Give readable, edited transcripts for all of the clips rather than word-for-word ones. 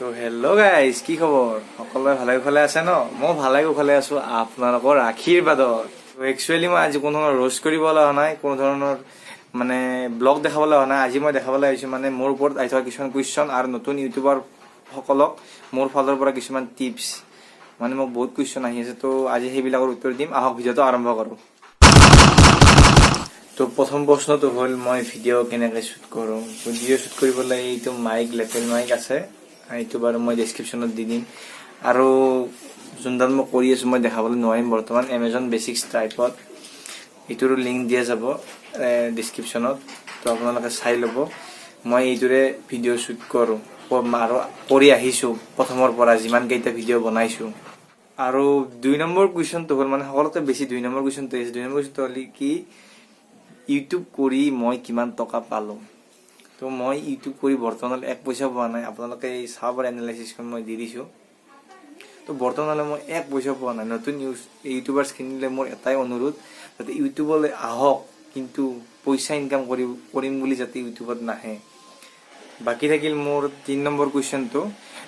তো hello' guys, কি খবৰ? সকলোৱে ভালে কুশলে আছে ন? মই ভালে কুশলে আছো আপোনালোকৰ আশীৰ্বাদত। একচুৱেলি মই আজি কোনো ধৰণৰ ৰোষ্ট কৰিবলৈ অহা নাই, কোনো ধৰণৰ মানে ব্লগ দেখাবলৈ অহা নাই। আজি মই দেখাবলৈ আহিছো মানে মোৰ ওপৰত আহি থকা কিছুমান কুৱেশ্যন আৰু নতুন ইউটিউবাৰ সকলক মোৰ ফালৰ পৰা কিছুমান টিপছ। মানে মোক বহুত কুৱেশ্যন আহি আছে, তো আজি সেইবিলাকৰ উত্তৰ দিম। আহক, ভিডিঅ'টো আৰম্ভ কৰোঁ। তো প্ৰথম প্ৰশ্নটো হ'ল, মই ভিডিঅ' কেনেকৈ শ্বুট কৰোঁ? ভিডিঅ' শ্বুট কৰিবলৈ এইটো মাইক, লেপেল মাইক আছে। এইটো বাৰু মই ডেছক্ৰিপশ্যনত দি দিম। আৰু যোনডাল মই কৰি আছো, মই দেখাবলৈ নোৱাৰিম বৰ্তমান, এমেজন বেচিক্স ট্ৰাইপড, এইটোৰো লিংক দিয়া যাব ডিছক্ৰিপশ্যনত, তো আপোনালোকে চাই ল'ব। মই এইটোৰে ভিডিঅ' শ্বুট কৰোঁ আৰু কৰি আহিছোঁ প্ৰথমৰ পৰা যিমান কেইটা ভিডিঅ' বনাইছোঁ। আৰু 2 নম্বৰ কুৱেশ্যনটো হ'ল, মানে সকলোতকৈ বেছি 2 নম্বৰ কুৱেশ্যনটো আহিছে। 2 নম্বৰ কুৱেশ্যনটো হ'ল কি, ইউটিউব কৰি মই কিমান টকা পালোঁ? তো মই ইউটিউব কৰি বৰ্তমানলৈ এক পইচা পোৱা নাই। আপোনালোকে এই চাব পাৰে, এনালাইচিছখন মই দি দিছোঁ। তো বৰ্তমানলৈ মই এক পইচা পোৱা নাই। নতুন ইউটিউবাৰ্ছখিনিলৈ মোৰ এটাই অনুৰোধ, যাতে ইউটিউবলৈ আহক, কিন্তু পইচা ইনকাম কৰিম বুলি যাতে ইউটিউবত নাহে। বাকী থাকিল মোৰ 3 নম্বৰ কুৱেশ্যনটো।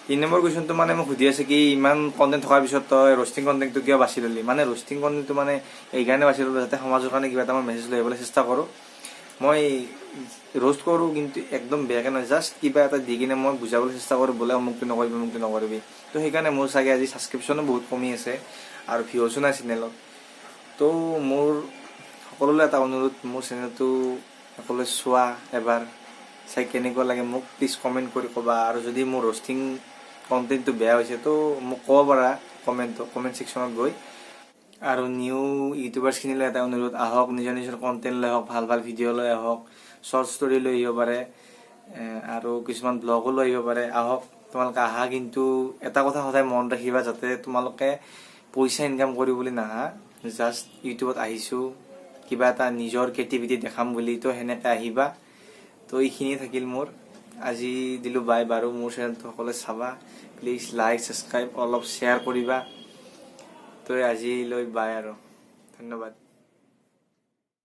3 নম্বৰ কুৱেশ্যনটো মানে মোক সুধি আছে কি, ইমান কণ্টেণ্ট থকাৰ পিছত তই ৰষ্টিং কণ্টেণ্টটো কিয় বাছি ল'লি? মানে ৰষ্টিং কণ্টেণ্টটো মানে এইকাৰণে বাছি ল'লো যাতে সমাজৰ কাৰণে কিবা এটা মই মেছেজ লৈ আহিবলৈ চেষ্টা কৰোঁ। মই ৰ'ষ্ট কৰোঁ, কিন্তু একদম বেয়াকৈ নহয়, জাষ্ট কিবা এটা দি কিনে মই বুজাবলৈ চেষ্টা কৰোঁ, বোলে অমুকটো নকৰিবি, অমুকটো নকৰিবি। তো সেইকাৰণে মোৰ চাগে আজি ছাবস্ক্ৰিপশ্যনো বহুত কমি আছে আৰু ভিউজো নাই চেনেলত। তো মোৰ সকলোলৈ এটা অনুৰোধ, মোৰ চেনেলটো সকলোৱে চোৱা, এবাৰ চাই কেনেকুৱা লাগে মোক প্লিজ কমেণ্ট কৰি ক'বা। আৰু যদি মোৰ ৰষ্টিং কণ্টেণ্টটো বেয়া হৈছে, তো মোক ক'ব পাৰা কমেণ্ট ছেকশ্যনত গৈ। আৰু নিউ ইউটিউবাৰ্ছখিনিলৈ এটা অনুৰোধ, আহক, নিজৰ নিজৰ কণ্টেণ্ট লৈ আহক, ভাল ভাল ভিডিঅ' লৈ আহক, শ্বৰ্ট ষ্টৰি লৈ আহিব পাৰে আৰু কিছুমান ব্লগো লৈ আহিব পাৰে। আহক, তোমালোকে আহা, কিন্তু এটা কথা সদায় মনত ৰাখিবা, যাতে তোমালোকে পইচা ইনকাম কৰি বুলি নাহা, জাষ্ট ইউটিউবত আহিছোঁ কিবা এটা নিজৰ ক্ৰিয়েটিভিটি দেখাম বুলি, তো সেনেকে আহিবা। তো এইখিনিয়ে থাকিল মোৰ আজি, দিলোঁ বাই। বাৰু, মোৰ চেনেলটো সকলোৱে চাবা প্লিজ, লাইক, ছাবস্ক্ৰাইব, অলপ শ্বেয়াৰ কৰিবা। তো আজিলৈ বাই আৰু ধন্যবাদ।